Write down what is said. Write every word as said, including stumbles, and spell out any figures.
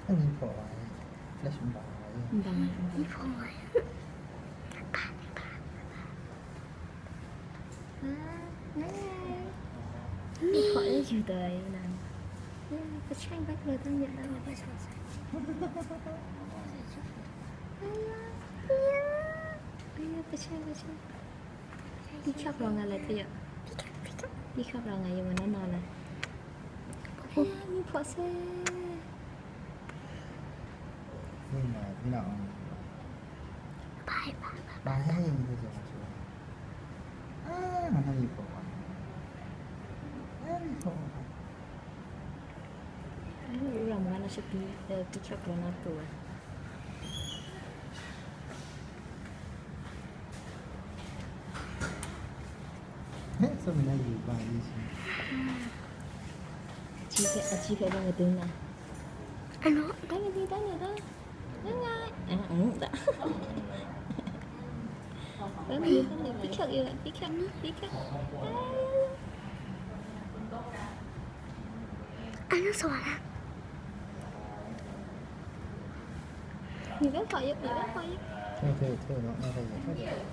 Ni hpaw ai, flash n bang ai. N bang ai. Ni hpaw ai. Ni hpaw ai yu dai na. Pachai bat lo tang ya. Aya, aya. Aya, pachai, pachai. Di kyak rawng nga lai hte ya. Di kyak rawng nga yung na na lai. Oh, ni hpaw se. Ni na, ni na ong. Bye, bye, bye. Bye, ni hpaw se. Ah, na ni hpaw. Ah, ni hpaw. Ram nga na shi pi, eh, pi kyak rawng na tu. He, so mi na yu ba yi shi. Ji hpe, a ji hpe ba nga dung na. Ano? Dai ni, dai ni, dai. Dai ni. Ah, mm, da. Dai ni, dai ni. Pi kyak yu, pi kyak, pi kyak. Ano so ala? Ni dai hpaw yu, ni dai hpaw yu. Teng, teng, teng, no, no, teng, teng.